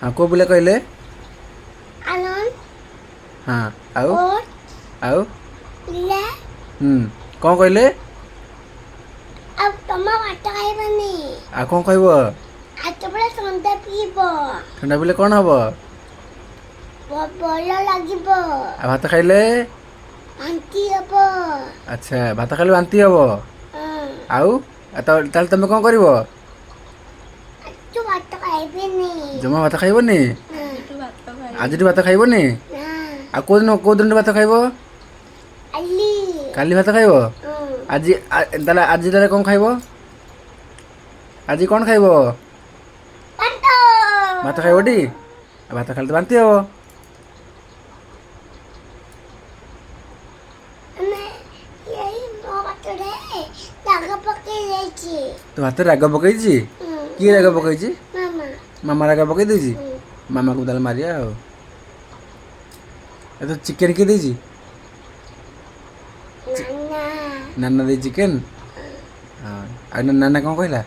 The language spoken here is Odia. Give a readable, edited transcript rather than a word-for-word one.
ହଁ, କେଉଁ ପିଲା କହିଲେ? ଆନନ୍ଦ। ହଁ, ଆଉ? ଓ। ଆଉ? ପିଲା। ହୁଁ, କ'ଣ କହିଲେ? ଆଉ ତମ ଭାତ ଖାଇବନି। ଆଉ କ'ଣ କହିବ? ଆଉ କେବଳ ଥଣ୍ଡା ପିଇବ। ଥଣ୍ଡା ପିଇଲେ କ'ଣ ହବ? ଭଲ ଲାଗିବ। ଆଉ ଭାତ ଖାଇଲେ? ବାନ୍ତି ହବ। ଆଚ୍ଛା, ଭାତ ଖାଇଲେ ବାନ୍ତି ହବ। ହଁ। ଆଉ ତାହେଲେ ତମେ କ'ଣ କରିବ? ତୁ ଭାତ ଖାଇବିନି। ଜମା ଭାତ ଖାଇବନି? ନା। ଆଜିଠୁ ଭାତ ଖାଇବନି? ନା। ଆଉ କେଉଁ ଦିନ, କେଉଁ ଦିନଠୁ ଭାତ ଖାଇବ? କାଲି। କାଲି ଭାତ ଖାଇବ? ହଁ। ଆଜି ତାହେଲେ, ଆଜି ତାହେଲେ କ'ଣ ଖାଇବ? ଆଜି କ'ଣ ଖାଇବ? ଭାତ। ଭାତ ଖାଇବଟି? ଆଉ ଭାତ ଖାଇଲେ ତ ବାନ୍ତି ହବ। ଆମେ ଏଇ ମୋ ଭାତରେ ରାଗ ପକେଇ ଦେଇଛି। ତୋ ଭାତରେ ରାଗ ପକେଇଛି? କିଏ ରାଗ ପକେଇଛି? ମାମା। ମାମା ରାଗ ପକେଇ ଦେଇଛି? ମାମାକୁ ତାହେଲେ ମାରିବା। ଆଉ ଏ ତ ଚିକେନ୍ କିଏ ଦେଇଛି? ନାନା। ନାନା ଦେଇଛି ଚିକେନ୍। ହଁ, ଆଉ ନାନା କ'ଣ କହିଲା?